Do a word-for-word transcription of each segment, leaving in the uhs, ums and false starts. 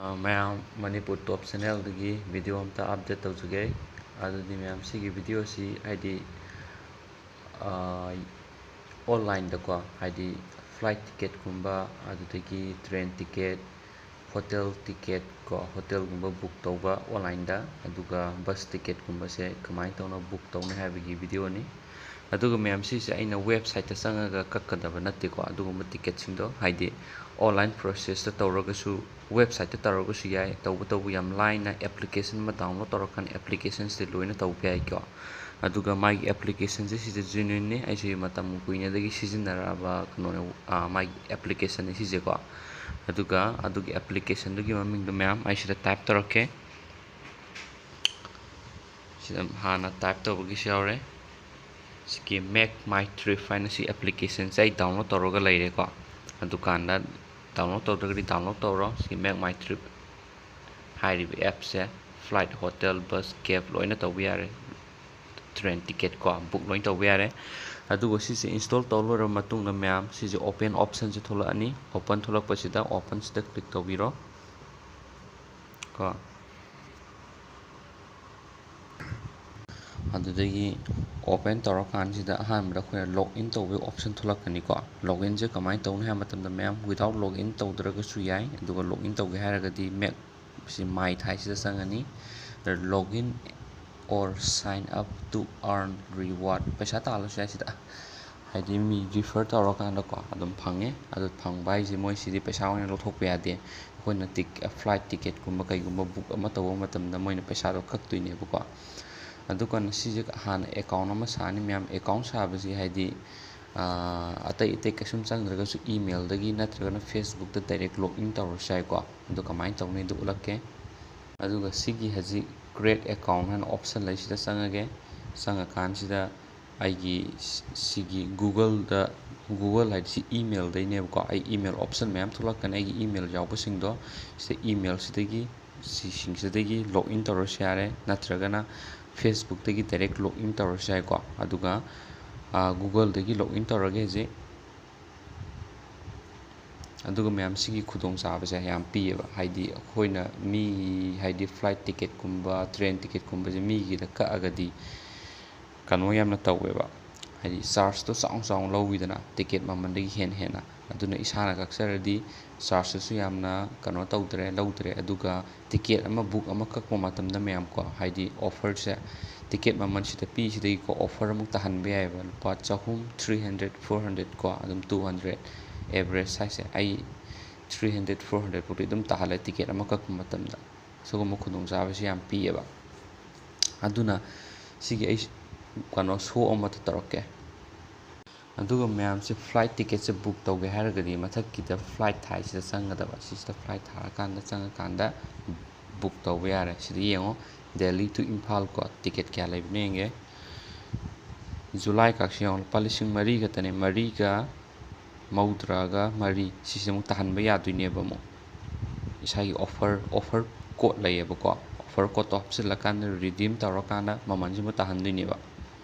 ꯑ, ꯃꯌꯥꯝ, ꯃꯅꯤꯄꯨꯔ ꯇꯣꯞ ꯆꯦꯅꯦꯜꯗꯒꯤ ꯚꯤꯗꯤꯑꯣ ꯑꯝꯇ ꯑꯞꯗꯦꯠ ꯇꯧꯖꯒꯦ꯫ ꯑꯗꯨꯗꯤ ꯃꯌꯥꯝ, ꯁꯤꯒꯤ ꯚꯤꯗꯤꯑꯣꯁꯤ ꯍꯥꯏꯗꯤ, ꯑ, ꯑꯣꯟꯂꯥꯏꯟꯗꯀꯣ, ꯍꯥꯏꯗꯤ ꯐ꯭ꯂꯥꯏꯠ ꯇꯤꯀꯦꯠꯀꯨꯝꯕ, ꯑꯗꯨꯗꯒꯤ ꯇ꯭ꯔꯦꯟ ꯇꯤꯀꯦꯠ, ꯍꯣꯇꯦꯜ ꯇꯤꯀꯦꯠ ꯀꯣ, ꯍꯣꯇꯦꯜꯒꯨꯝꯕ ꯕꯨꯛ ꯇꯧꯕ ꯑꯣꯟꯂꯥꯏꯟꯗ, ꯑꯗꯨꯒ ꯕꯁ ꯇꯤꯀꯦꯠꯀꯨꯝꯕꯁꯦ ꯀꯃꯥꯏꯅ ꯇꯧꯅ ꯕꯨꯛ ꯇꯧꯅꯤ ꯍꯥꯏꯕꯒꯤ ꯚꯤꯗꯤꯑꯣꯅꯤ꯫ ꯑꯗꯨꯒ ꯃꯌꯥꯝ, ꯁꯤꯁꯦ ꯑꯩꯅ ꯋꯦꯕꯁꯥꯏꯠꯇ ꯆꯪꯉꯒ ꯀꯛꯀꯗꯕ ꯅꯠꯇꯦꯀꯣ, ꯑꯗꯨꯒꯨꯝꯕ ꯇꯤꯀꯦꯠꯁꯤꯡꯗꯣ, ꯍꯥꯏꯗꯤ ꯑꯣꯟꯂꯥꯏꯟ ꯄ꯭ꯔꯣꯁꯦꯁꯇ ꯇꯧꯔꯒꯁꯨ, ꯋꯦꯕꯁꯥꯏꯠꯇ ꯇꯧꯔꯒꯁꯨ ꯌꯥꯏ꯫ ꯇꯧꯕꯇꯕꯨ ꯌꯥꯝ ꯂꯥꯏꯅ ꯑꯦꯄ꯭ꯂꯤꯀꯦꯁꯟ ꯑꯃ ꯗꯥꯎꯟꯂꯣꯗ ꯇꯧꯔꯀꯥꯟꯗ ꯑꯦꯄ꯭ꯂꯤꯀꯦꯁꯟꯁꯤꯗ ꯂꯣꯏꯅ ꯇꯧꯕ ꯌꯥꯏꯀꯣ꯫ ꯑꯗꯨꯒ ꯃꯥꯒꯤ ꯑꯦꯄ꯭ꯂꯤꯀꯦꯁꯟꯁꯦ ꯁꯤꯁꯦ ꯖꯦꯅ꯭ꯌꯨꯟꯅꯤ, ꯑꯩꯁꯦ ꯃꯇꯝ ꯀꯨꯏꯅꯗꯒꯤ ꯁꯤꯖꯤꯟꯅꯔꯛꯑꯕ ꯀꯩꯅꯣꯅꯦ, ꯑ, ꯃꯥꯒꯤ ꯑꯦꯄ꯭ꯂꯤꯀꯦꯁꯟꯅꯤ ꯁꯤꯁꯦꯀꯣ꯫ ꯑꯗꯨꯒ ꯑꯗꯨꯒꯤ ꯑꯦꯄ꯭ꯂꯤꯀꯦꯁꯟꯗꯨꯒꯤ ꯃꯃꯤꯡꯗꯣ ꯃꯌꯥꯝ ꯑꯩ ꯁꯤꯗ ꯇꯥꯏꯞ ꯇꯧꯔꯛꯀꯦ꯫ ꯁꯤꯗ ꯍꯥꯟꯅ ꯇꯥꯏꯞ ꯇꯧꯕꯒꯤꯁꯨ ꯌꯥꯎꯔꯦ꯫ ꯁꯤꯒꯤ Make My Trip ꯍꯥꯏꯅ ꯁꯤ ꯑꯦꯄ꯭ꯂꯤꯀꯦꯁꯟꯁꯦ ꯑꯩ ꯗꯥꯎꯟꯂꯣꯗ ꯇꯧꯔꯒ ꯂꯩꯔꯦꯀꯣ꯫ ꯑꯗꯨꯀꯥꯟꯗ ꯗꯥꯎꯟꯂꯣꯗ ꯇꯧꯗ꯭ꯔꯒꯗꯤ ꯗꯥꯎꯟꯂꯣꯗ ꯇꯧꯔꯣ꯫ ꯁꯤꯒꯤ Make My Trip ꯍꯥꯏꯔꯤꯕ ꯑꯦꯞꯁꯦ ꯐ꯭ꯂꯥꯏꯠ, ꯍꯣꯇꯦꯜ, ꯕꯁ, ꯀꯦꯕ ꯂꯣꯏꯅ ꯇꯧꯕ ꯌꯥꯔꯦ꯫ ꯇ꯭ꯔꯦꯟ ꯇꯤꯀꯦꯠ ꯀꯣ, ꯕꯨꯛ ꯂꯣꯏꯅ ꯇꯧꯕ ꯌꯥꯔꯦ꯫ ꯑꯗꯨꯒ ꯁꯤꯁꯦ ꯏꯟꯁꯇꯣꯜ ꯇꯧ ꯂꯣꯏꯔꯕ ꯃꯇꯨꯡꯗ ꯃꯌꯥꯝ, ꯁꯤꯁꯦ ꯑꯣꯄꯦꯟ ꯑꯣꯞꯁꯟꯁꯦ ꯊꯣꯛꯂꯛꯑꯅꯤ꯫ ꯑꯣꯄꯟ ꯊꯣꯛꯂꯛꯄꯁꯤꯗ ꯑꯣꯄꯟꯁꯤꯗ ꯀ꯭ꯂꯤꯛ ꯇꯧꯕꯤꯔꯣ ꯀꯣ꯫ ꯑꯗꯨꯗꯒꯤ ꯑꯣꯄꯦꯟ ꯇꯧꯔꯀꯥꯟꯁꯤꯗ ꯑꯍꯥꯟꯕꯗ ꯑꯩꯈꯣꯏꯅ ꯂꯣꯒ ꯏꯟ ꯇꯧꯕꯒꯤ ꯑꯣꯞꯁꯟ ꯊꯣꯛꯂꯛꯀꯅꯤꯀꯣ꯫ ꯂꯣꯒ ꯏꯟꯁꯦ ꯀꯃꯥꯏꯅ ꯇꯧꯅꯤ ꯍꯥꯏꯕ ꯃꯇꯝꯗ, ꯃꯌꯥꯝ, ꯋꯤꯗꯥꯎꯠ ꯂꯣꯒ ꯏꯟ ꯇꯧꯗ꯭ꯔꯒꯁꯨ ꯌꯥꯏ꯫ ꯑꯗꯨꯒ ꯂꯣꯒ ꯏꯟ ꯇꯧꯒꯦ ꯍꯥꯏꯔꯒꯗꯤ ꯃꯦꯛ ꯁꯤ ꯃꯥꯏ ꯊꯥꯏꯁꯤꯗ ꯆꯪꯉꯅꯤ꯫ Log in or sign up to earn reward, ꯄꯩꯁꯥ ꯇꯥꯜꯂꯁꯨ ꯌꯥꯏ ꯁꯤꯗ꯫ ꯍꯥꯏꯗꯤ ꯃꯤ ꯔꯤꯐꯔ ꯇꯧꯔꯀꯥꯟꯗꯀꯣ ꯑꯗꯨꯝ ꯐꯪꯉꯦ꯫ ꯑꯗꯨ ꯐꯪꯕ ꯍꯥꯏꯁꯦ ꯃꯣꯏ ꯁꯤꯗꯤ ꯄꯩꯁꯥ ꯑꯣꯏꯅ ꯂꯧꯊꯣꯛꯄ ꯌꯥꯗꯦ꯫ ꯑꯩꯈꯣꯏꯅ ꯇꯤꯛ-, ꯐ꯭ꯂꯥꯏꯠ ꯇꯤꯀꯦꯠꯀꯨꯝꯕ ꯀꯩꯒꯨꯝꯕ ꯕꯨꯛ ꯑꯃ ꯇꯧꯕ ꯃꯇꯝꯗ ꯃꯣꯏꯅ ꯄꯩꯁꯥꯗꯣ ꯀꯛꯇꯣꯏꯅꯦꯕꯀꯣ꯫ ꯑꯗꯨꯀꯥꯟꯗ ꯁꯤꯁꯦ ꯍꯥꯟꯅ ꯑꯦꯀꯥꯎꯟ ꯑꯃ ꯁꯥꯅꯤ ꯃꯌꯥꯝ꯫ ꯑꯦꯀꯥꯎꯟ ꯁꯥꯕꯁꯤ ꯍꯥꯏꯗꯤ, ꯑꯥ, ꯑꯇꯩ ꯑꯇꯩ ꯀꯩꯁꯨꯝ ꯆꯪꯗ꯭ꯔꯒꯁꯨ ꯏꯃꯦꯜꯗꯒꯤ ꯅꯠꯇ꯭ꯔꯒꯅ ꯐꯦꯁꯕꯨꯛꯇ ꯗꯥꯏꯔꯦꯛ ꯂꯣꯒ ꯏꯟ ꯇꯧꯔꯁꯨ ꯌꯥꯏꯀꯣ꯫ ꯑꯗꯣ ꯀꯃꯥꯏꯅ ꯇꯧꯅꯤꯗꯣ ꯎꯠꯂꯛꯀꯦ꯫ ꯑꯗꯨꯒ ꯁꯤꯒꯤ ꯍꯧꯖꯤꯛ create account ꯍꯥꯏꯅ ꯑꯣꯞꯁꯟ ꯂꯩꯁꯤꯗ ꯆꯪꯉꯒꯦ꯫ ꯆꯪꯉꯀꯥꯟꯁꯤꯗ ꯑꯩꯒꯤ ꯁꯤ-, ꯁꯤꯒꯤ ꯒꯨꯒꯜꯗ, ꯒꯨꯒꯜ ꯍꯥꯏꯗꯤ ꯁꯤ ꯏꯃꯦꯜꯗꯩꯅꯦꯕꯀꯣ꯫ ꯑꯩ ꯏꯃꯦꯜ ꯑꯣꯞꯁꯟ ꯃꯌꯥꯝ ꯊꯣꯛꯂꯛꯀꯅꯤ ꯑꯩꯒꯤ ꯏꯃꯦꯜ ꯌꯥꯎꯕꯁꯤꯡꯗꯣ꯫ ꯁꯤꯗ ꯏꯃꯦꯜꯁꯤꯗꯒꯤ, ꯁꯤꯁꯤꯡꯁꯤꯗꯒꯤ ꯂꯣꯒ ꯏꯟ ꯇꯧꯔꯁꯨ ꯌꯥꯔꯦ, ꯅꯠꯇ꯭ꯔꯒꯅ ꯐꯦꯁꯕꯨꯛꯇꯒꯤ ꯗꯥꯏꯔꯦꯛ ꯂꯣꯒ ꯏꯟ ꯇꯧꯔꯁꯨ ꯌꯥꯏꯀꯣ꯫ ꯑꯗꯨꯒ, ꯑꯥ, ꯒꯨꯒꯜꯗꯒꯤ ꯂꯣꯒ ꯏꯟ ꯇꯧꯔꯒꯦ ꯍꯧꯖꯤꯛ꯫ ꯑꯗꯨꯒ ꯃꯌꯥꯝ, ꯁꯤꯒꯤ ꯈꯨꯗꯣꯡꯆꯥꯕꯁꯦ ꯌꯥꯝ ꯄꯤꯌꯦꯕ꯫ ꯍꯥꯏꯗꯤ ꯑꯩꯈꯣꯏꯅ ꯃꯤ, ꯍꯥꯏꯗꯤ flight ticketꯀꯨꯝꯕ, train ticketꯀꯨꯝꯕꯁꯦ ꯃꯤꯒꯤꯗ ꯀꯛꯑꯒꯗꯤ ꯀꯩꯅꯣ ꯌꯥꯝꯅ ꯇꯧꯋꯦꯕ, ꯍꯥꯏꯗꯤ chargeꯇꯣ ꯆꯥꯎꯅ ꯆꯥꯎꯅ ꯂꯧꯋꯤꯗꯅ, ticket ꯃꯃꯜꯗꯒꯤ ꯍꯦꯟꯅ ꯍꯦꯟꯅ꯫ ꯑꯗꯨꯅ ꯏꯁꯥꯅ ꯀꯛꯆꯔꯗꯤ chargeꯇꯨꯁꯨ ꯌꯥꯝꯅ ꯀꯩꯅꯣ ꯇꯧꯗ꯭ꯔꯦ, ꯂꯧꯗ꯭ꯔꯦ꯫ ꯑꯗꯨꯒ ticket ꯑꯃ book ꯑꯃ ꯀꯛꯄ ꯃꯇꯝꯗ ꯃꯌꯥꯝ ꯀꯣ, ꯍꯥꯏꯗꯤ offerꯁꯦ, ticket ꯃꯃꯜꯁꯤꯗ ꯄꯤꯁꯤꯗꯒꯤꯀꯣ offer ꯑꯃꯨꯛ ꯇꯥꯍꯟꯕ ꯌꯥꯏꯑꯕ꯫ ꯂꯨꯄꯥ ꯆꯍꯨꯝ, three hundred, four hundred ꯀꯣ, ꯑꯗꯨꯝ two hundred, average ꯍꯥꯏꯁꯦ꯫ ꯑꯩ three hundred, four hundred ꯐꯥꯎꯗꯤ ꯑꯗꯨꯝ ꯇꯥꯍꯜꯂꯦ ticket ꯑꯃ ꯀꯛꯄ ꯃꯇꯝꯗ꯫ ꯁꯤꯒꯨꯝꯕ ꯈꯨꯗꯣꯡꯆꯥꯕꯁꯤ ꯌꯥꯝ ꯄꯤꯌꯦꯕ꯫ ꯑꯗꯨꯅ ꯁꯤꯒꯤ ꯑꯩ ꯀꯩꯅꯣ, show ꯑꯃꯇ ꯇꯧꯔꯛꯀꯦ꯫ ꯑꯗꯨꯒ ꯃꯌꯥꯝꯁꯦ flight ticketꯁꯦ book ꯇꯧꯒꯦ ꯍꯥꯏꯔꯒꯗꯤ ꯃꯊꯛꯀꯤꯗ flight ꯊꯥꯏꯁꯤꯗ ꯆꯪꯒꯗꯕ꯫ ꯁꯤꯁꯤꯗ flight ꯊꯥꯔꯀꯥꯟꯗ, ꯆꯪꯉꯀꯥꯟꯗ book ꯇꯧꯕ ꯌꯥꯔꯦ꯫ ꯁꯤꯗ ꯌꯦꯡꯉꯣ, Delhi to ꯏꯝꯐꯥꯜ ꯀꯣ, ticket ꯀꯌꯥ ꯂꯩꯕꯅꯣ ꯌꯦꯡꯒꯦ꯫ July ꯀꯥꯛꯁꯤ ꯌꯦꯡꯉꯣ, ꯂꯨꯄꯥ ꯂꯤꯁꯤꯡ ꯃꯔꯤ ꯈꯛꯇꯅꯦ, ꯃꯔꯤꯒ ꯃꯧꯗ꯭ꯔꯥꯒ ꯃꯔꯤ꯫ ꯁꯤꯁꯦ ꯑꯃꯨꯛ ꯇꯥꯍꯟꯕ ꯌꯥꯗꯣꯏꯅꯦꯕ꯫ ꯑꯃꯨꯛ ꯏꯁꯥꯒꯤ offer, offer code ꯂꯩꯌꯦꯕꯀꯣ, offer codeꯇꯣ ꯍꯥꯞꯆꯤꯜꯂꯀꯥꯟꯗ redeem ꯇꯧꯔꯀꯥꯟꯗ ꯃꯃꯜꯁꯤ ꯑꯃꯨꯛ ꯇꯥꯍꯟꯗꯣꯏꯅꯦꯕ꯫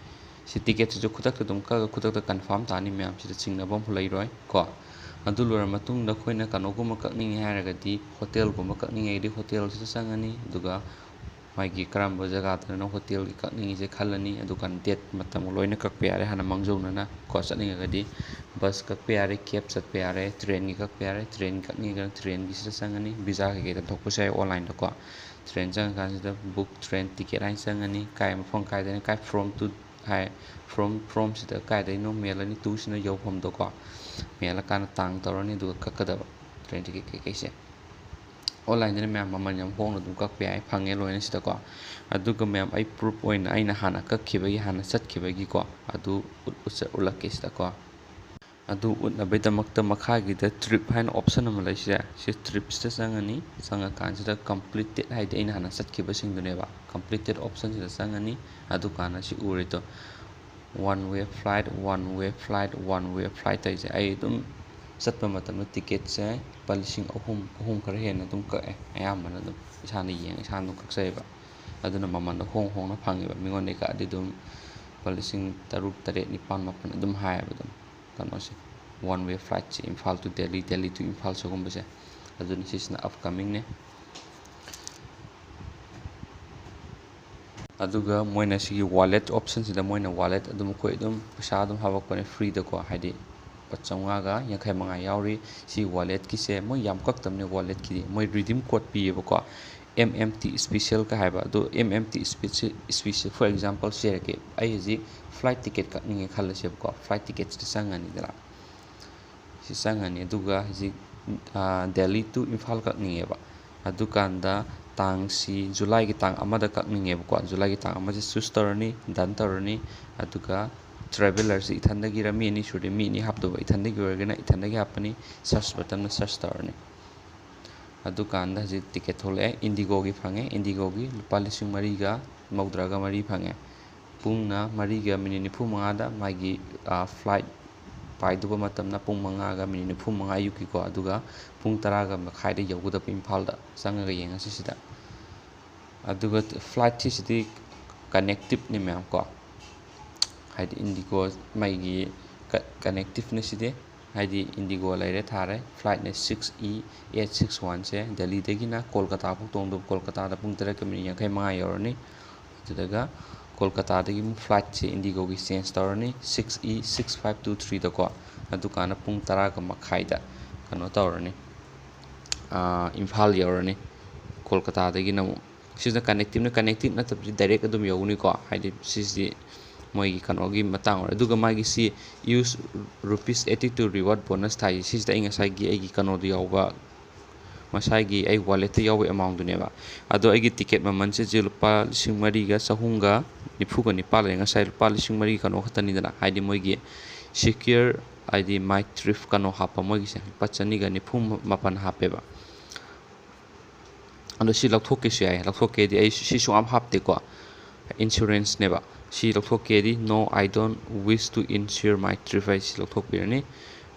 ꯁꯤ ticketꯁꯤꯁꯨ ꯈꯨꯗꯛꯇ ꯑꯗꯨꯝ ꯀꯛꯑꯒ ꯈꯨꯗꯛꯇ confirm ꯇꯥꯅꯤ ꯃꯌꯥꯝ, ꯁꯤꯗ ꯆꯤꯡꯅꯕ ꯑꯃꯐꯥꯎ ꯂꯩꯔꯣꯏ ꯀꯣ꯫ ꯑꯗꯨ ꯂꯣꯏꯔ ꯃꯇꯨꯡꯗ ꯑꯩꯈꯣꯏꯅ ꯀꯩꯅꯣꯒꯨꯝꯕ ꯀꯛꯅꯤꯡꯉꯦ ꯍꯥꯏꯔꯒꯗꯤ, hotelꯒꯨꯝꯕ ꯀꯛꯅꯤꯡꯉꯦ ꯍꯥꯏꯔꯒꯗꯤ hotelꯁꯤꯗ ꯆꯪꯉꯅꯤ꯫ ꯑꯗꯨꯒ ꯃꯥꯒꯤ ꯀꯔꯝꯕ ꯖꯒꯥꯗꯅꯣ hotelꯒꯤ ꯀꯛꯅꯤꯡꯉꯤꯁꯦ ꯈꯜꯂꯅꯤ꯫ ꯑꯗꯨꯒ date ꯃꯇꯝꯒ ꯂꯣꯏꯅ ꯀꯛꯄ ꯌꯥꯔꯦ ꯍꯥꯟꯅ ꯃꯥꯡꯖꯧꯅꯅ ꯀꯣ꯫ ꯆꯠꯅꯤꯡꯉꯒꯗꯤ bus ꯀꯛꯄ ꯌꯥꯔꯦ, cab ꯆꯠꯄ ꯌꯥꯔꯦ, trainꯒꯤ ꯀꯛꯄ ꯌꯥꯔꯦ꯫ Train ꯀꯛꯅꯤꯡꯉꯒꯅ trainꯒꯤꯁꯤꯗ ꯆꯪꯉꯅꯤ, visa ꯀꯩꯀꯩ ꯇꯥꯟꯊꯣꯛꯄꯁꯨ ꯌꯥꯏ onlineꯗꯀꯣ꯫ Train ꯆꯪꯉꯀꯥꯟꯁꯤꯗ book train ticket ꯍꯥꯏꯅ ꯆꯪꯉꯅꯤ꯫ ꯀꯥꯏ, ꯃꯐꯝ ꯀꯥꯏꯗꯅ ꯀꯥꯏ, from to ꯍꯥꯏ, from, fromꯁꯤꯗ ꯀꯥꯏꯗꯩꯅꯣ ꯃꯦꯜꯂꯅꯤ, toꯁꯤꯅ ꯌꯧꯐꯝꯗꯣꯀꯣ꯫ ꯃꯦꯜꯂꯀꯥꯟꯗ ꯇꯥꯡ ꯇꯧꯔꯅꯤ, ꯑꯗꯨꯒ ꯀꯛꯀꯗꯕ train ticket ꯀꯩꯀꯩꯁꯦ꯫ Onlineꯗꯅ ꯃꯌꯥꯝ ꯃꯃꯜ ꯌꯥꯝ ꯍꯣꯡꯅ ꯑꯗꯨꯝ ꯀꯛꯄ ꯌꯥꯏ, ꯐꯪꯉꯦ ꯂꯣꯏꯅ ꯁꯤꯗꯀꯣ꯫ ꯑꯗꯨꯒ ꯃꯌꯥꯝ, ꯑꯩ proof ꯑꯣꯏꯅ ꯑꯩꯅ ꯍꯥꯟꯅ ꯀꯛꯈꯤꯕꯒꯤ, ꯍꯥꯟꯅ ꯆꯠꯈꯤꯕꯒꯤꯀꯣ, ꯑꯗꯨ ꯎꯠ-, ꯎꯠꯆ-, ꯎꯠꯂꯛꯀꯦ ꯁꯤꯗꯀꯣ꯫ ꯑꯗꯨ ꯎꯠꯅꯕꯒꯤꯗꯃꯛꯇ ꯃꯈꯥꯒꯤꯗ trip ꯍꯥꯏꯅ option ꯑꯃ ꯂꯩꯁꯦ, ꯁꯤ tripꯁꯤꯗ ꯆꯪꯉꯅꯤ꯫ ꯆꯪꯉꯀꯥꯟꯁꯤꯗ completed ꯍꯥꯏꯗꯤ ꯑꯩꯅ ꯍꯥꯟꯅ ꯆꯠꯈꯤꯕꯁꯤꯡꯗꯨꯅꯦꯕ, completed optionꯁꯤꯗ ꯆꯪꯉꯅꯤ꯫ ꯑꯗꯨꯀꯥꯟꯗ ꯁꯤ ꯎꯔꯤꯗꯣ, one way flight, one way flight, one way flight ꯍꯥꯏꯁꯦ꯫ ꯑꯩ ꯑꯗꯨꯝ ꯆꯠꯄ ꯃꯇꯝꯗ ticketꯁꯦ ꯂꯨꯄꯥ ꯂꯤꯁꯤꯡ ꯑꯍꯨꯝ, ꯑꯍꯨꯝ ꯈꯔ ꯍꯦꯟꯅ ꯑꯗꯨꯝ ꯀꯛꯑꯦ꯫ ꯑꯌꯥꯝꯕꯅ ꯑꯗꯨꯝ ꯏꯁꯥꯅ ꯌꯦꯡꯉ ꯏꯁꯥꯅ ꯑꯗꯨꯝ ꯀꯛꯆꯩꯑꯕ꯫ ꯑꯗꯨꯅ ꯃꯃꯜꯗꯣ ꯍꯣꯡ ꯍꯣꯡꯅ ꯐꯪꯉꯦꯕ꯫ ꯃꯤꯉꯣꯟꯗꯒꯤ ꯀꯛꯑꯗꯤ ꯑꯗꯨꯝ ꯂꯨꯄꯥ ꯂꯤꯁꯤꯡ ꯇꯔꯨꯛ, ꯇꯔꯦꯠ, ꯅꯤꯄꯥꯜ, ꯃꯥꯄꯜ ꯑꯗꯨꯝ ꯍꯥꯏꯌꯦꯕ ꯑꯗꯨꯝ ꯀꯩꯅꯣꯁꯦ꯫ One way flightꯁꯦ Imphal to Delhi, Delhi to Imphal ꯁꯤꯒꯨꯝꯕꯁꯦ꯫ ꯑꯗꯨꯅ ꯁꯤꯁꯤꯅ upcomingꯅꯦ꯫ ꯑꯗꯨꯒ ꯃꯣꯏꯅ ꯁꯤꯒꯤ wallet optionꯁꯤꯗ ꯃꯣꯏꯅ wallet ꯑꯗꯨꯝ ꯑꯩꯈꯣꯏ ꯑꯗꯨꯝ ꯄꯩꯁꯥ ꯑꯗꯨꯝ ꯍꯥꯞꯄꯛꯄꯅꯦ freeꯗꯀꯣ, ꯍꯥꯏꯗꯤ ꯂꯨꯄꯥ ꯆꯥꯝꯃꯉꯥꯒ ꯌꯥꯡꯈꯩ ꯃꯉꯥ ꯌꯥꯎꯔꯤ꯫ ꯁꯤ walletꯀꯤꯁꯦ ꯃꯣꯏ ꯌꯥꯝ ꯀꯛꯇꯕꯅꯦ walletꯀꯤꯗꯤ꯫ ꯃꯣꯏ redeem code ꯄꯤꯌꯦꯕꯀꯣ, M M T specialꯒ ꯍꯥꯏꯕ꯫ ꯑꯗꯣ M M T special, special, for example ꯁꯤ ꯍꯥꯏꯔꯛꯀꯦ, ꯑꯩ ꯍꯧꯖꯤꯛ flight ticket ꯀꯛꯅꯤꯡꯉꯦ ꯈꯜꯂꯁꯦꯕꯀꯣ, flight ticketꯁꯤꯗ ꯆꯪꯉꯅꯤꯗꯅ꯫ ꯁꯤ ꯆꯪꯉꯅꯤ꯫ ꯑꯗꯨꯒ ꯍꯧꯖꯤꯛ, ꯑꯥ, ꯗꯦꯜꯂꯤ to ꯏꯝꯐꯥꯜ ꯀꯛꯅꯤꯡꯉꯦꯕ꯫ ꯑꯗꯨꯀꯥꯟꯗ ꯇꯥꯡꯁꯤ ꯖꯨꯂꯥꯏꯒꯤ ꯇꯥꯡ ꯑꯃꯗ ꯀꯛꯅꯤꯡꯉꯦꯕꯀꯣ꯫ ꯖꯨꯂꯥꯏꯒꯤ ꯇꯥꯡ ꯑꯃꯁꯦ choose ꯇꯧꯔꯅꯤ, done ꯇꯧꯔꯅꯤ꯫ ꯑꯗꯨꯒ travellerꯁꯤ ꯏꯊꯟꯗꯒꯤꯔ ꯃꯤ ꯑꯅꯤ ꯁꯨꯔꯗꯤ ꯃꯤ ꯑꯅꯤ ꯍꯥꯞꯇꯧꯕ, ꯏꯊꯟꯗꯒꯤ ꯑꯣꯏꯔꯒꯅ ꯏꯊꯟꯗꯒꯤ ꯍꯥꯞꯄꯅꯤ, search buttonꯗ search ꯇꯧꯔꯅꯤ꯫ ꯑꯗꯨꯀꯥꯟꯗ ꯍꯧꯖꯤꯛ ticket ꯊꯣꯛꯂꯛꯑꯦ, IndiGoꯒꯤ ꯐꯪꯉꯦ, IndiGoꯒꯤ ꯂꯨꯄꯥ ꯂꯤꯁꯤꯡ ꯃꯔꯤꯒ ꯃꯧꯗ꯭ꯔꯥꯒ ꯃꯔꯤ ꯐꯪꯉꯦ꯫ ꯄꯨꯡꯅ ꯃꯔꯤꯒ minute ꯅꯤꯐꯨ ꯃꯉꯥꯗ ꯃꯥꯒꯤ, ꯑꯥ, flight ꯄꯥꯏꯗꯧꯕ ꯃꯇꯝꯅ ꯄꯨꯡ ꯃꯉꯥꯒ minute ꯅꯤꯐꯨ ꯃꯉꯥ ꯑꯌꯨꯛꯀꯤꯀꯣ, ꯑꯗꯨꯒ ꯄꯨꯡ ꯇꯔꯥꯒ ꯃꯈꯥꯏꯗ ꯌꯧꯒꯗꯕ ꯏꯝꯐꯥꯜꯗ꯫ ꯆꯪꯉꯒ ꯌꯦꯡꯉꯁꯤ ꯁꯤꯗ꯫ ꯑꯗꯨꯒ flightꯁꯤꯗꯤ connectiveꯅꯤ ꯃꯌꯥꯝ ꯀꯣ, ꯍꯥꯏꯗꯤ IndiGo ꯃꯩꯒꯤ ꯀ-, connectiveꯅꯤ ꯁꯤꯗꯤ꯫ ꯍꯥꯏꯗꯤ IndiGo ꯂꯩꯔꯦ ꯊꯥꯔꯦ, flightꯅ six E eight six oneꯁꯦ ꯗꯦꯜꯂꯤꯗꯒꯤꯅ Kolkata ꯐꯥꯎ ꯇꯣꯡꯗꯧꯕ, ꯀꯣꯜꯀꯇꯥꯗ ꯄꯨꯡ ꯇꯔꯦꯠꯀ minute ꯌꯥꯡꯈꯩ ꯃꯉꯥ ꯌꯧꯔꯅꯤ꯫ ꯑꯗꯨꯗꯒ ꯀꯣꯜꯀꯇꯥꯗꯒꯤ ꯑꯃꯨꯛ flightꯁꯦ IndiGoꯒꯤ change ꯇꯧꯔꯅꯤ, six E six five two three ꯗꯀꯣ, ꯑꯗꯨꯀꯥꯟꯗ ꯄꯨꯡ ꯇꯔꯥꯒ ꯃꯈꯥꯏꯗ ꯀꯩꯅꯣ ꯇꯧꯔꯅꯤ, ꯑꯥ, ꯏꯝꯐꯥꯜ ꯌꯧꯔꯅꯤ꯫ ꯀꯣꯜꯀꯇꯥꯗꯒꯤꯅ ꯑꯃꯨꯛ, ꯁꯤꯁꯤꯅ connectiveꯅ, connective ꯅꯠꯇꯕꯗꯤ direct ꯑꯗꯨꯝ ꯌꯧꯅꯤꯀꯣ, ꯍꯥꯏꯗꯤ ꯁꯤꯁꯤꯗꯤ ꯃꯣꯏꯒꯤ ꯀꯩꯅꯣꯒꯤ ꯃꯇꯥꯡ ꯑꯣꯏꯔꯦ꯫ ꯑꯗꯨꯒ ꯃꯥꯒꯤ ꯁꯤ use rupees eighty to reward bonus ꯊꯥꯏ, ꯁꯤꯁꯤꯗ ꯑꯩ ꯉꯁꯥꯏꯒꯤ ꯑꯩꯒꯤ ꯀꯩꯅꯣꯗꯣ ꯌꯥꯎꯕ, ꯉꯁꯥꯏꯒꯤ ꯑꯩ walletꯇ ꯌꯥꯎꯕ amountꯗꯨꯅꯦꯕ꯫ ꯑꯗꯣ ꯑꯩꯒꯤ ticket ꯃꯃꯜꯁꯦ ꯍꯧꯖꯤꯛ ꯂꯨꯄꯥ ꯂꯤꯁꯤꯡ ꯃꯔꯤꯒ ꯆꯍꯨꯝꯒ ꯅꯤꯐꯨꯒ ꯅꯤꯄꯥꯜ ꯂꯩ, ꯉꯁꯥꯏ ꯂꯨꯄꯥ ꯂꯤꯁꯤꯡ ꯃꯔꯤ ꯀꯩꯅꯣ ꯈꯛꯇꯅꯤꯗꯅ, ꯍꯥꯏꯗꯤ ꯃꯣꯏꯒꯤ secure, ꯍꯥꯏꯗꯤ my trip ꯀꯩꯅꯣ ꯍꯥꯞꯄ ꯃꯣꯏꯒꯤꯁꯦ ꯂꯨꯄꯥ ꯆꯅꯤꯒ ꯅꯤꯐꯨ ꯃꯥꯄꯟ ꯍꯥꯞꯄꯦꯕ꯫ ꯑꯗꯣ ꯁꯤ ꯂꯧꯊꯣꯛꯀꯦꯁꯨ ꯌꯥꯏ, ꯂꯧꯊꯣꯛꯀꯦꯗꯤ ꯑꯩ ꯁꯤ ꯁꯨꯡꯍꯥꯞ ꯍꯥꯞꯇꯦꯀꯣ, insuranceꯅꯦꯕ꯫ ꯁꯤ ꯂꯧꯊꯣꯛꯀꯦꯗꯤ no, I don't wish to insure my trip ꯍꯥꯏꯁꯤ ꯂꯧꯊꯣꯛꯄꯤꯔꯅꯤ꯫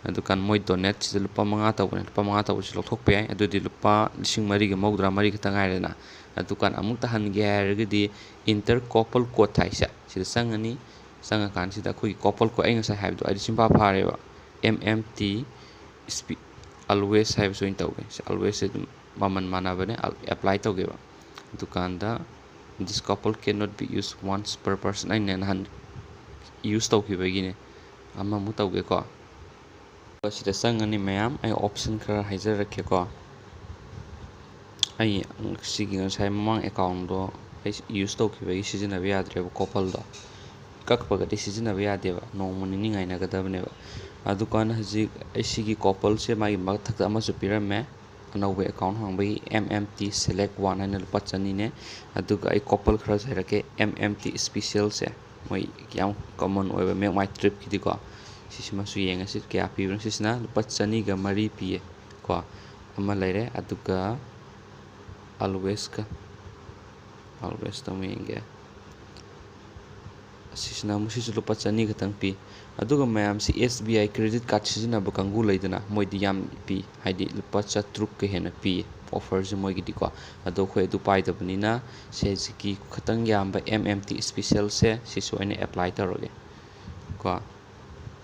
ꯑꯗꯨꯀꯥꯟ ꯃꯣꯏ donateꯁꯤꯗ ꯂꯨꯄꯥ ꯃꯉꯥ ꯇꯧꯕꯅꯦ, ꯂꯨꯄꯥ ꯃꯉꯥ ꯇꯧꯕꯁꯤ ꯂꯧꯊꯣꯛꯄ ꯌꯥꯏ꯫ ꯑꯗꯨꯗꯤ ꯂꯨꯄꯥ ꯂꯤꯁꯤꯡ ꯃꯔꯤꯒ ꯃꯧꯗ꯭ꯔꯥ ꯃꯔꯤ ꯈꯛꯇ ꯉꯥꯏꯔꯦꯗꯅ꯫ ꯑꯗꯨꯀꯥꯟ ꯑꯃꯨꯛꯇ ꯍꯟꯒꯦ ꯍꯥꯏꯔꯒꯗꯤ enter coupon code ꯍꯥꯏꯁꯦ ꯁꯤꯗ ꯆꯪꯉꯅꯤ꯫ ꯆꯪꯉꯀꯥꯟꯁꯤꯗ ꯑꯩꯈꯣꯏꯒꯤ coupon code ꯑꯩ ꯉꯁꯥꯏ ꯍꯥꯏꯕꯗꯣ ꯑꯩꯗꯤ ꯁꯤꯟꯐꯥ ꯐꯥꯔꯦꯕ꯫ M M T Always ꯍꯥꯏꯕꯁꯦ ꯑꯣꯏꯅ ꯇꯧꯒꯦ꯫ ꯁꯤ Always ꯁꯦ ꯑꯗꯨꯝ ꯃꯃꯜ ꯃꯥꯟꯅꯕꯅꯦ, apply ꯇꯧꯒꯦꯕ꯫ ꯑꯗꯨꯀꯥꯟꯗ, "This coupon cannot be used once per person", ꯑꯩꯅ ꯅꯍꯥꯟ use ꯇꯧꯈꯤꯕꯒꯤꯅꯦ꯫ ꯑꯃꯃꯨꯛ ꯇꯧꯒꯦꯀꯣ꯫ ꯁꯤꯗ ꯆꯪꯉꯅꯤ ꯃꯌꯥꯝ, ꯑꯩ option ꯈꯔ ꯍꯥꯏꯖꯔꯛꯀꯦꯀꯣ꯫ ꯑꯩ ꯁꯤꯒꯤ ꯉꯁꯥꯏ ꯃꯃꯥꯡ account ꯗꯣ ꯑꯩ use ꯇꯧꯈꯤꯕꯒꯤ ꯁꯤꯖꯤꯟꯅꯕ ꯌꯥꯗ꯭ꯔꯦꯕ coupon ꯗꯣ꯫ ꯀꯛꯄꯒꯗꯤ ꯁꯤꯖꯤꯟꯅꯕ ꯌꯥꯗꯦꯕ, ꯅꯣꯡꯃ ꯅꯤꯅꯤ ꯉꯥꯏꯅꯒꯗꯕꯅꯦꯕ꯫ ꯑꯗꯨꯀꯥꯟꯗ ꯍꯧꯖꯤꯛ ꯑꯩ ꯁꯤꯒꯤ coupon ꯁꯦ ꯃꯥꯒꯤ ꯃꯊꯛꯇ ꯑꯃꯁꯨ ꯄꯤꯔꯝꯃꯦ, ꯑꯅꯧꯕ account ꯍꯥꯡꯕꯒꯤ M M T Select One ꯍꯥꯏꯅ ꯂꯨꯄꯥ ꯆꯅꯤꯅꯦ꯫ ꯑꯗꯨꯒ ꯑꯩ coupon ꯈꯔꯁꯨ ꯍꯥꯏꯔꯛꯀꯦ, M M T Special ꯁꯦ, ꯃꯣꯏ ꯌꯥꯝ common ꯑꯣꯏꯕ Make My Trip ꯀꯤꯗꯤꯀꯣ꯫ ꯁꯤꯁꯤꯃꯁꯨ ꯌꯦꯡꯉꯁꯤ ꯀꯌꯥ ꯄꯤꯕꯅꯣ꯫ ꯁꯤꯁꯤꯅ ꯂꯨꯄꯥ ꯆꯅꯤꯒ ꯃꯔꯤ ꯄꯤꯌꯦ ꯀꯣ, ꯑꯃ ꯂꯩꯔꯦ꯫ ꯑꯗꯨꯒ Always ꯀ, Always ꯇ ꯑꯃꯨꯛ ꯌꯦꯡꯒꯦ꯫ ꯑꯁꯤꯁꯤꯅ ꯑꯃꯨꯛ, ꯁꯤꯁꯨ ꯂꯨꯄꯥ ꯆꯅꯤ ꯈꯛꯇꯪ ꯄꯤ꯫ ꯑꯗꯨꯒ ꯃꯌꯥꯝꯁꯤ S B I credit card ꯁꯤꯖꯤꯟꯅꯕ ꯀꯥꯡꯕꯨ ꯂꯩꯗꯅ, ꯃꯣꯏꯗꯤ ꯌꯥꯝ ꯄꯤ, ꯍꯥꯏꯗꯤ ꯂꯨꯄꯥ ꯆꯥꯇ꯭ꯔꯨꯛꯀ ꯍꯦꯟꯅ ꯄꯤ offer ꯁꯦ ꯃꯣꯏꯒꯤꯗꯤꯀꯣ꯫ ꯑꯗꯣ ꯑꯩꯈꯣꯏ ꯑꯗꯨ ꯄꯥꯏꯗꯕꯅꯤꯅ ꯁꯦ ꯍꯧꯖꯤꯛꯀꯤ ꯈꯇꯪ ꯌꯥꯝꯕ M M T Special ꯁꯦ ꯁꯤꯁꯨ ꯑꯩꯅ apply ꯇꯧꯔꯒꯦ ꯀꯣ꯫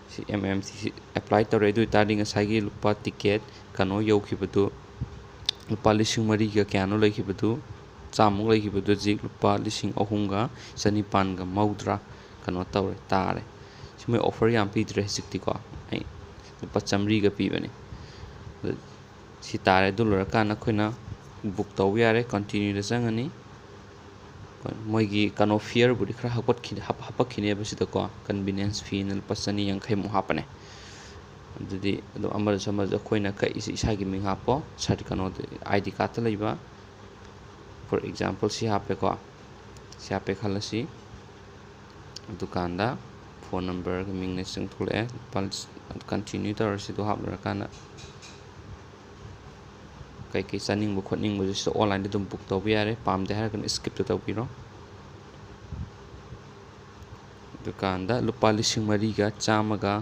ꯁꯤ M M T ꯁꯤ apply ꯇꯧꯔꯦ꯫ ꯑꯗꯨ ꯑꯣꯏꯇꯥꯔꯗꯤ ꯉꯁꯥꯏꯒꯤ ꯂꯨꯄꯥ ticket ꯀꯩꯅꯣ ꯌꯧꯈꯤꯕꯗꯨ, ꯂꯨꯄꯥ ꯂꯤꯁꯤꯡ ꯃꯔꯤꯒ ꯀꯌꯥꯅꯣ ꯂꯩꯈꯤꯕꯗꯨ, ꯆꯥꯝꯃꯨꯛ ꯂꯩꯈꯤꯕꯗꯨ ꯍꯧꯖꯤꯛ ꯂꯨꯄꯥ ꯂꯤꯁꯤꯡ ꯑꯍꯨꯝꯒ ꯆꯅꯤꯄꯥꯟꯒ ꯃꯧꯗ꯭ꯔꯥ ꯀꯩꯅꯣ ꯇꯧꯔꯦ, ꯇꯥꯔꯦ꯫ ꯁꯤ ꯃꯣꯏ offer ꯌꯥꯝ ꯄꯤꯗ꯭ꯔꯦ ꯍꯧꯖꯤꯛꯇꯤꯀꯣ꯫ ꯑꯩ ꯂꯨꯄꯥ ꯆꯥꯝꯃꯔꯤꯒ ꯄꯤꯕꯅꯤ꯫ ꯑꯗꯨ ꯁꯤ ꯇꯥꯔꯦ꯫ ꯑꯗꯨ ꯂꯣꯏꯔꯀꯥꯟꯗ ꯑꯩꯈꯣꯏꯅ book ꯇꯧꯕ ꯌꯥꯔꯦ꯫ Continue ꯗ ꯆꯪꯉꯅꯤ꯫ ꯃꯣꯏꯒꯤ ꯀꯩꯅꯣ fare ꯕꯨꯗꯤ ꯈꯔ ꯍꯥꯞꯀꯠꯈꯤ-, ꯍꯥꯞ-, ꯍꯥꯞꯄꯛꯈꯤꯅꯦꯕ ꯁꯤꯗꯀꯣ, convenience fee ꯅ ꯂꯨꯄꯥ ꯆꯅꯤ ꯌꯥꯡꯈꯩꯃꯨꯛ ꯍꯥꯞꯄꯅꯦ꯫ ꯑꯗꯨꯗꯤ ꯑꯗꯨꯝ ꯑꯃꯗꯁꯨ ꯑꯃꯗꯁꯨ ꯑꯩꯈꯣꯏꯅ ꯀꯛꯏꯁꯦ ꯏꯁꯥꯒꯤ ꯃꯤꯡ ꯍꯥꯞꯄꯣ, ꯁꯥꯔ-, ꯀꯩꯅꯣꯗ, I D card ꯇ ꯂꯩꯕ꯫ For example ꯁꯤ ꯍꯥꯞꯄꯦꯀꯣ, ꯁꯤ ꯍꯥꯞꯄꯦ ꯈꯜꯂꯁꯤ꯫ ꯑꯗꯨꯀꯥꯟꯗ phone number ꯒ ꯃꯤꯡꯅ ꯆꯤꯡꯊꯣꯛꯂꯛꯑꯦ꯫ ꯂꯨꯄꯥ ꯂꯤꯁ-, Continue ꯇꯧꯔꯁꯤ꯫ ꯑꯗꯨ ꯍꯥꯞ ꯂꯣꯏꯔꯀꯥꯟꯗ ꯀꯩꯀꯩ ꯆꯥꯅꯤꯡꯕ ꯈꯣꯠꯅꯤꯡꯕꯁꯨ ꯁꯤꯗ online ꯗ ꯑꯗꯨꯝ book ꯇꯧꯕ ꯌꯥꯔꯦ꯫ ꯄꯥꯝꯗꯦ ꯍꯥꯏꯔꯒꯅ skip ꯇ ꯇꯧꯕꯤꯔꯣ꯫ ꯑꯗꯨꯀꯥꯟꯗ ꯂꯨꯄꯥ ꯂꯤꯁꯤꯡ ꯃꯔꯤꯒ ꯆꯥꯝꯃꯒ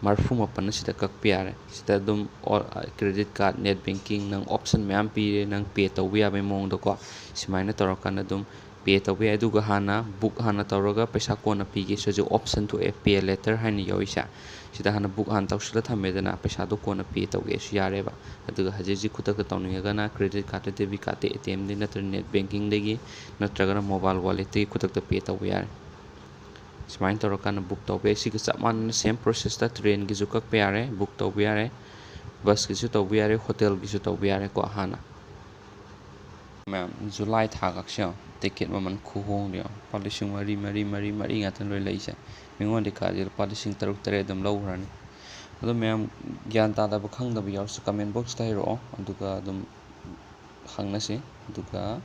ꯃꯔꯤꯐꯨ ꯃꯥꯄꯟ ꯑꯁꯤꯗ ꯀꯛꯄ ꯌꯥꯔꯦ꯫ ꯁꯤꯗ ꯑꯗꯨꯝ all, credit card, net banking, ꯅꯪ option ꯃꯌꯥꯝ ꯄꯤꯔꯦ, ꯅꯪ pay ꯇꯧꯕ ꯌꯥꯕꯒꯤ ꯃꯑꯣꯡꯗꯀꯣ꯫ ꯁꯨꯃꯥꯏꯅ ꯇꯧꯔꯀꯥꯟꯗ ꯑꯗꯨꯝ ꯄꯦ ꯇꯧꯕ ꯌꯥꯏ꯫ ꯑꯗꯨꯒ ꯍꯥꯟꯅ ꯕꯨꯛ ꯍꯥꯟꯅ ꯇꯧꯔꯒ ꯄꯩꯁꯥ ꯀꯣꯟꯅ ꯄꯤꯒꯦꯁꯨ ꯍꯧꯖꯤꯛ ꯑꯣꯞꯁꯟ ꯊꯣꯛꯑꯦ, ꯄꯦ ꯂꯦꯇꯔ ꯍꯥꯏꯅ ꯌꯥꯎꯔꯤꯁꯦ꯫ ꯁꯤꯗ ꯍꯥꯟꯅ ꯕꯨꯛ ꯍꯥꯟꯅ ꯇꯧꯁꯤꯜꯂ ꯊꯝꯃꯦꯗꯅ, ꯄꯩꯁꯥꯗꯣ ꯀꯣꯟꯅ ꯄꯦ ꯇꯧꯒꯦꯁꯨ ꯌꯥꯔꯦꯕ꯫ ꯑꯗꯨꯒ ꯍꯧꯖꯤꯛ ꯍꯧꯖꯤꯛ ꯈꯨꯗꯛꯇ ꯇꯧꯅꯤꯡꯉꯒꯅ ꯀ꯭ꯔꯦꯗꯤꯠ ꯀꯥꯔꯠꯇ, ꯗꯦꯕꯤꯠ ꯀꯥꯔꯠꯇ, ꯑꯦ ꯇꯤ ꯑꯦꯝꯗꯒꯤ ꯅꯠꯇ꯭ꯔꯒ ꯅꯦꯠ ꯕꯦꯡꯀꯤꯡꯗꯒꯤ ꯅꯠꯇ꯭ꯔꯒꯅ ꯃꯣꯕꯥꯏꯜ ꯋꯥꯂꯦꯠꯇꯒꯤ ꯈꯨꯗꯛꯇ ꯄꯦ ꯇꯧꯕ ꯌꯥꯔꯦ꯫ ꯁꯨꯃꯥꯏꯅ ꯇꯧꯔꯀꯥꯟꯗ ꯕꯨꯛ ꯇꯧꯕ ꯌꯥꯏ꯫ ꯁꯤꯒ ꯆꯞ ꯃꯥꯟꯅꯅ ꯁꯦꯝ ꯄ꯭ꯔꯣꯁꯦꯁꯇ ꯇ꯭ꯔꯦꯟꯒꯤꯁꯨ ꯀꯛꯄ ꯌꯥꯔꯦ, ꯕꯨꯛ ꯇꯧꯕ ꯌꯥꯔꯦ, ꯕꯁꯀꯤꯁꯨ ꯇꯧꯕ ꯌꯥꯔꯦ, ꯍꯣꯇꯦꯜꯒꯤꯁꯨ ꯇꯧꯕ ꯌꯥꯔꯦꯀꯣ꯫ ꯍꯥꯟꯅ ꯃꯌꯥꯝ ꯖꯨꯂꯥꯏ ꯊꯥꯒꯛꯁꯦ ꯌꯦꯡꯉꯣ, ꯇꯤꯀꯦꯠ ꯃꯃꯜ ꯈꯨꯍꯣꯡꯗꯣ ꯌꯦꯡꯉꯣ꯫ ꯂꯨꯄꯥ ꯂꯤꯁꯤꯡ ꯃꯔꯤ, ꯃꯔꯤ, ꯃꯔꯤ, ꯃꯔꯤ ꯉꯥꯛꯇ ꯂꯣꯏ ꯂꯩꯁꯦ꯫ ꯃꯤꯉꯣꯟꯗꯩ ꯀꯥꯁꯦ ꯂꯨꯄꯥ ꯂꯤꯁꯤꯡ ꯇꯔꯨꯛ, ꯇꯔꯦꯠ ꯑꯗꯨꯝ ꯂꯧꯈ꯭ꯔꯅꯤ꯫ ꯑꯗꯣ ꯃꯌꯥꯝ ꯒ꯭ꯌꯥꯟ ꯇꯥꯗꯕ, ꯈꯪꯗꯕ ꯌꯥꯎꯔꯁꯨ ꯀꯃꯦꯟ ꯕꯣꯛꯁꯇ ꯍꯥꯏꯔꯛꯑꯣ, ꯑꯗꯨꯒ ꯑꯗꯨꯝ ꯍꯪꯅꯁꯤ꯫ ꯑꯗꯨꯒ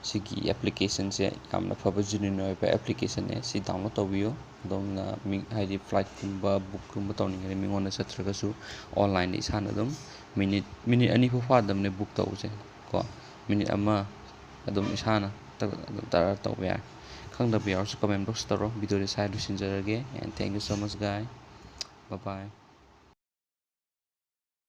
ꯁꯤꯒꯤ ꯑꯦꯄ꯭ꯂꯤꯀꯦꯁꯟꯁꯦ ꯌꯥꯝꯅ ꯐꯕ, ꯖꯦꯅ꯭ꯌꯨꯟ ꯑꯣꯏꯕ ꯑꯦꯄ꯭ꯂꯤꯀꯦꯁꯟꯅꯦ꯫ ꯁꯤ ꯗꯥꯎꯟꯂꯣꯗ ꯇꯧꯕꯤꯌꯨ꯫ ꯑꯗꯣꯝꯅ ꯃꯤ, ꯍꯥꯏꯗꯤ ꯐ꯭ꯂꯥꯏꯠꯀꯨꯝꯕ ꯕꯨꯛꯀꯨꯝꯕ ꯇꯧꯅꯤꯡꯉꯗꯤ ꯃꯤꯉꯣꯟꯗ ꯆꯠꯇ꯭ꯔꯒꯁꯨ ꯑꯣꯟꯂꯥꯏꯟꯗ ꯏꯁꯥꯅ ꯑꯗꯨꯝ ꯃꯤꯅꯤꯠ, ꯃꯤꯅꯤꯠ ꯑꯅꯤ ꯐꯥꯎ ꯐꯥꯗꯕꯅꯦ ꯕꯨꯛ ꯇꯧꯕꯁꯦ ꯀꯣ꯫ ꯃꯤꯅꯤꯠ ꯑꯃ ꯑꯗꯨꯝ ꯏꯁꯥꯅ ꯇꯛ ꯑꯗꯨꯝ ꯇꯔꯥ ꯇꯧꯕ ꯌꯥꯔꯦ꯫ ꯈꯪꯗꯕ ꯌꯥꯎꯔꯁꯨ ꯀꯃꯦꯟ ꯕꯣꯛꯁ ꯇꯧꯔꯣ꯫ ꯚꯤꯗꯤꯑꯣꯁꯦ ꯁ꯭ꯋꯥꯏꯗ ꯂꯣꯏꯁꯤꯟꯖꯔꯒꯦ꯫ And thank you so much, guy. Bye bye.